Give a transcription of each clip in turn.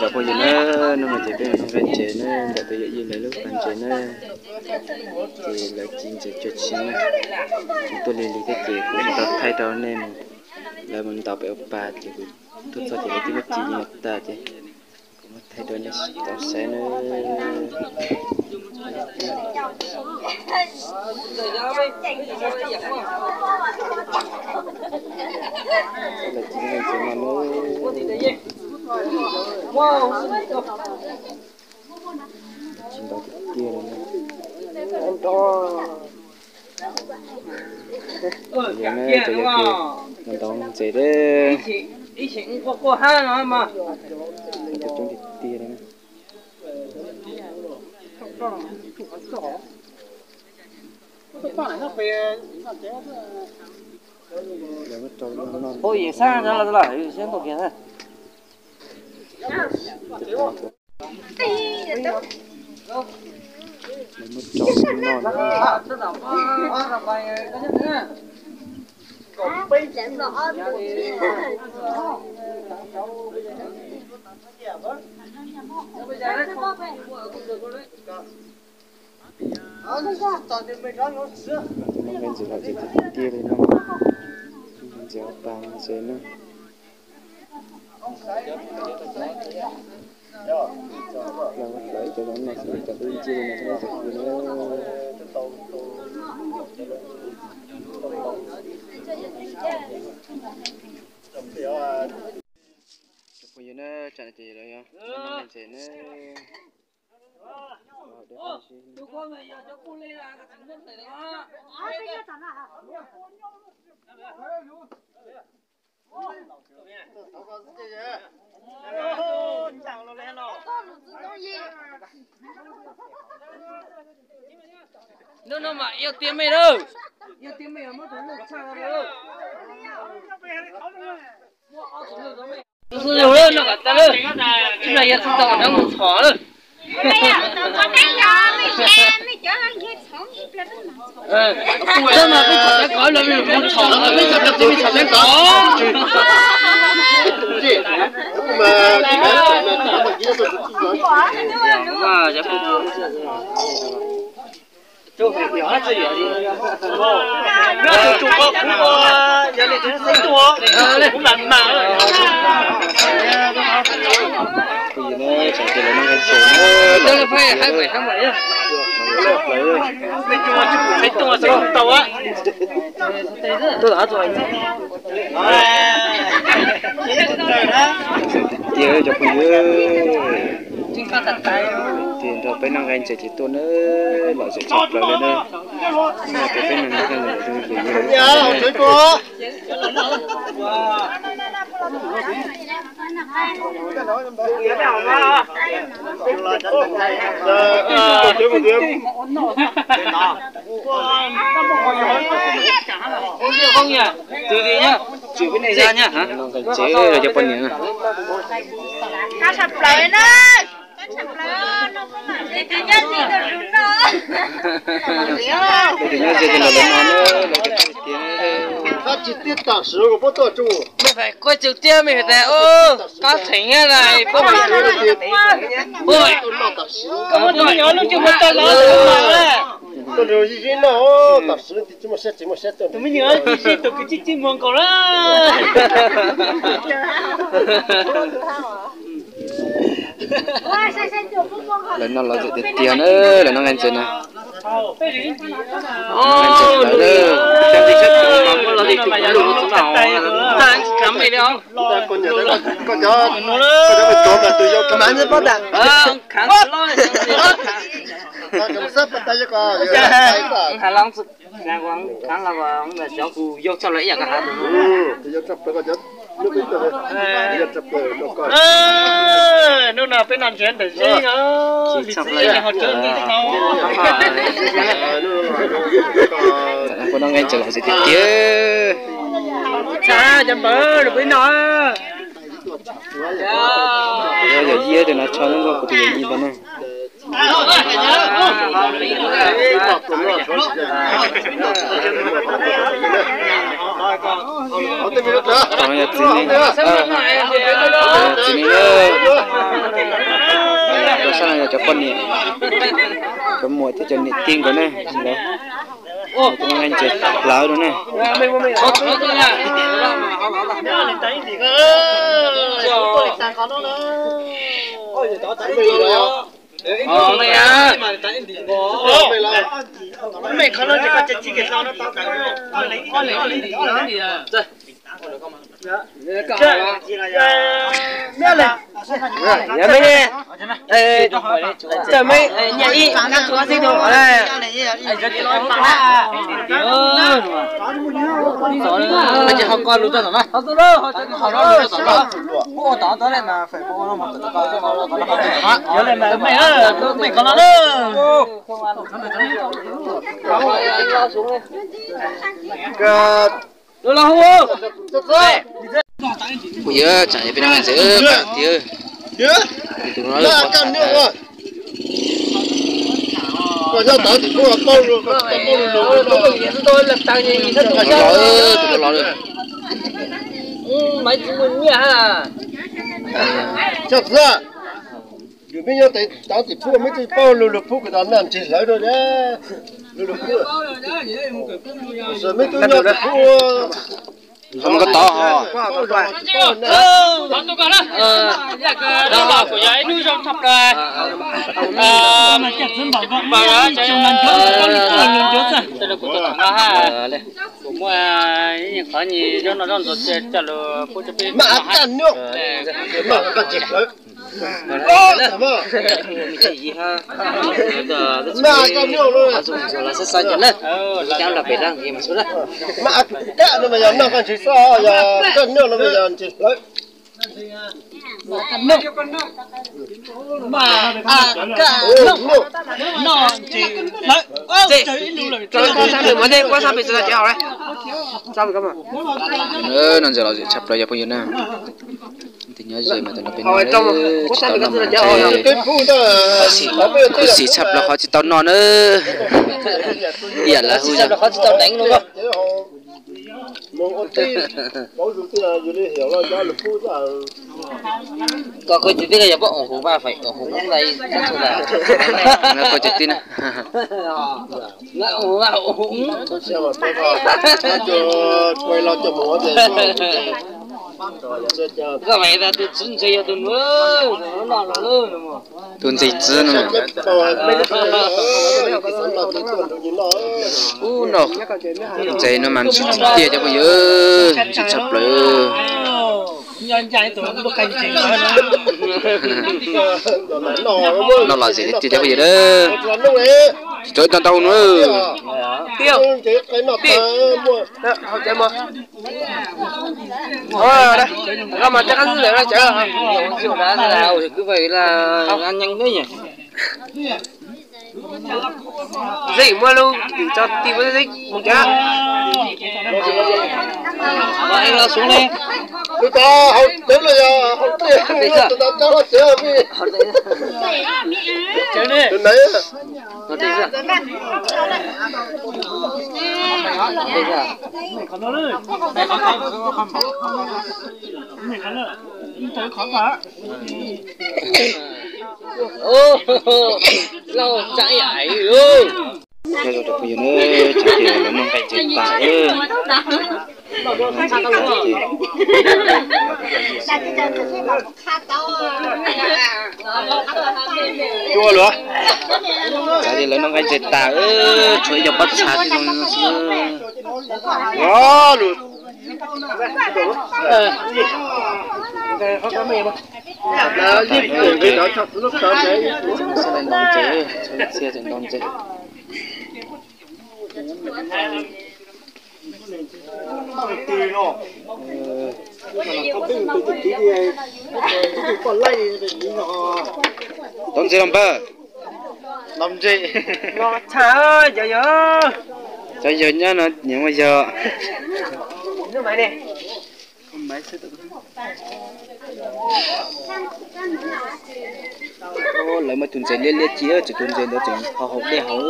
Phooj ywg na, hnub no ces peb mus noj nqaij ntses na, ntawm tus yawm yij lawv lub pas ntses na, ces lawv ci ntses cuag tsi na, ces tuaj lig lig thiab ces kuv tsis tau thaij rau nej mus, lawv mus ntaus pem ua pas ces kuv tuaj txog ces lawv twb muab ci tas ces kuv muab thaij rau nej tau saib na. Lawv ci nqaij ntses no na. Ci ntau tiag tiag li na. Yog na, cov yawg kiag mus ntaus ntses deb. Cov coob tiag tiag li na. Noj nqaij ntses lom zem tiag tiag li no. Ntses pas ntses na. Lawv ua hlawv cov no xwb, cov dub nciab li no xwb na cov phooj ywg na. Cov phooj ywg na, tsam no ces lawv noj nqaij ntses na. Hnub no mas yog tiag mej lawm, yog tiag mej muab tus loj tshaj lawm. Tus xub yug lawm no kom tag lawm, ib pliag yog tsis tau rov mus txhom lawm. Txhob mas peb txhom teb kov los mus txhom, peb txhom teb kov. Phooj ywg na, tsam ces lawv noj nqaij ntses na. Tiag tiag cov phooj ywg, tiag nrog peb noj nqaij ntses ces tuaj na, lom zem tshaj plaws li na. Peb noj nqaij ntses. Noj nqaij ntses los cov poj niam na. Tus nyob ze ces los lawv no na, lawv tiag tiag. Tsis tiag tam sim kuv pab tuaj tsuj. Mej fais kuaj tsuj tiag mej fais tas, qab theem na, pab fais kuaj. Koj muab tus me nyuam lub cug mus tag los mas. Tuaj nrug Yij Zib noj, tam sim no tsis muaj siab tsis muaj siab tuaj. Tus me nyuam Yij Zib tus kwv tij txij muag nkaus lawm. Lawv noj lom zem tiag tiag na, lawv noj nqaij ntses na. Hnub no peb noj ntses ntawm zeb os, li txiv ho coob li tau. Kuv noj nqaij ntses los tsis tiag tiag. Txhab cov npawg los peb noj. Yog yij tus no tso nyob nkaus kuv tus yawm yij ntawd na. Txiv neej, txiv neej na. Cov poj niam, cov muam thiab cov niam tij nkawd ne, lawv tus nqaij ntses hlawv no ne. Kuv yog tsam peb no ntxim tiag. Tus no los, tus no los. Yus meb nyob tav tim pub meb twb paub lug lug pub kuv tau noj ntses hlawv rau lug lug pub. Meb twb nyob tim pub. Ho mus ko tod ho. Kuv muaj ib qhov nyias zaub noj zaub ntxuav coj lug pub rau peb. Mas a kaj nyob, mas a kaj ntses hlawv. Mas a kaj nyob, mas a kaj nyob, mas a kaj nyob no mas yog noj kaj ntses xwb, yog kaj nyob no mas yog ntses hlawv. Noj ntses los tshaj plaws yog phooj ywg na. Tes nyob ze mas tus no peb noj, tsis tau noj mas khuv xim tshaj plaws qhov tsis tau noj na. Ib yam lawv hu yog. Koj cov tib na. Tus ntxim txiv no. Ub no, tus ntxim no mas ntxim tiag cov phooj ywg, ntxim tshaj plaws. Noj los zem tiag cov phooj ywg, tsis tau ib tag ntau no. Zeb muab lub tim tso tim muab zeb mus cov. Tus tod hauv tsev los yog hauv tsev, tus tod cov hauv tsev. Tus ntawd. Lauj, tsav ib yam ais. Nyob zoo cov phooj ywg na, tsav ces lawv noj nqaij ntses tas. Tsav ces lawv noj nqaij ntses tas, tshuav ib co pob txha tib zoo xwb. Ntses, ntses. Tau ntses los npawg. Txhob yawg nyab no nyiam ua yog. Lawv muaj tus ntses liab liab ci, tseem tus ntses ntawd tseem ho haus dej haus.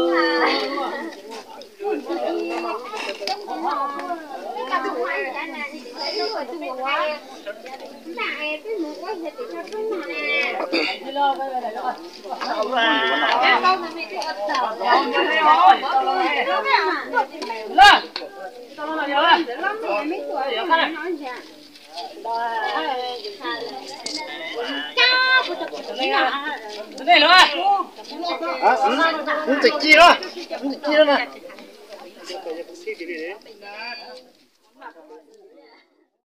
Ntxim ci lawm, ntxim ci lawm na.